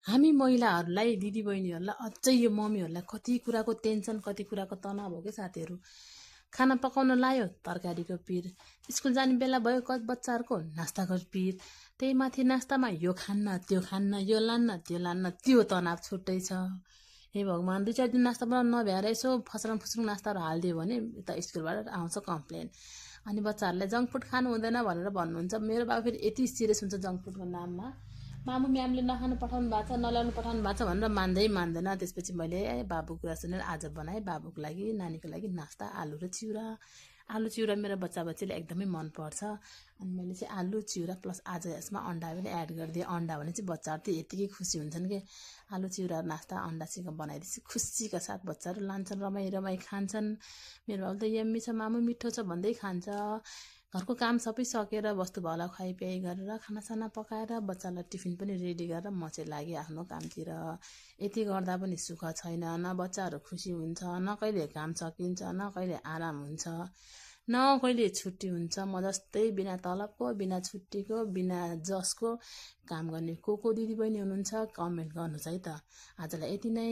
हामी महिलाहरूलाई दिदीबहिनीहरूलाई अझै यो मम्मीहरूलाई कति कुराको टेन्सन कति कुराको तनाव हो कि साथीहरू। खाना पकाउन लायो तरकारीको पिर, स्कुल जाने बेला भयो बच्चाहरूको नास्ताको पिर, त्यही माथि नास्तामा यो खान्न त्यो खान्न यो लान्न त्यो लान्न, त्यो तनाव छुट्टै छ। हे भगवान्, 2-4 दिन नास्ता बनाउनु नभ्याएर यसो फसरङ फुसुङ नास्ताहरू हालिदियो भने यता स्कुलबाट आउँछ कम्प्लेन। अनि बच्चाहरूलाई जङ्क फुड खानु हुँदैन भनेर भन्नुहुन्छ। मेरो बाबु फेरि यति सिरियस हुन्छ जङ्क फुडको नाममा, मामु म्यामले नखानु पठाउनु भएको छ नल्याउनु पठाउनु भएको छ भनेर मान्दैन। त्यसपछि मैले बाबुको कुरा सुनेर आज बनाएँ बाबुको लागि नानीको लागि नास्ता आलु र चिउरा। आलु चिउरा मेरो बच्चाबच्चीले एकदमै मनपर्छ। अनि मैले चाहिँ आलु चिउरा प्लस आज यसमा अन्डा पनि एड गरिदिएँ। अन्डा भने चाहिँ बच्चाहरू चाहिँ यतिकै खुसी हुन्छन् कि आलु चिउरा नास्ता अन्डा चिकन बनाइदिएपछि खुसीका साथ बच्चाहरू लान्छन्, रमाइ खान्छन्। मेरो बाबु त यम्मी छ मामु मिठो छ भन्दै खान्छ। घरको काम सबै सकेर वस्तु भाउला खुवाइपियाइ गरेर खानासाना पकाएर बच्चालाई टिफिन पनि रेडी गरेर म चाहिँ लागेँ आफ्नो कामतिर। यति गर्दा पनि सुख छैन, न बच्चाहरू खुसी हुन्छ, न कहिले काम सकिन्छ, न कहिले आराम हुन्छ, न कहिले छुट्टी हुन्छ। म जस्तै बिना तलबको बिना छुट्टीको बिना जसको काम गर्ने को दिदीबहिनी हुनुहुन्छ कमेन्ट गर्नुहोस् है त। आजलाई यति नै।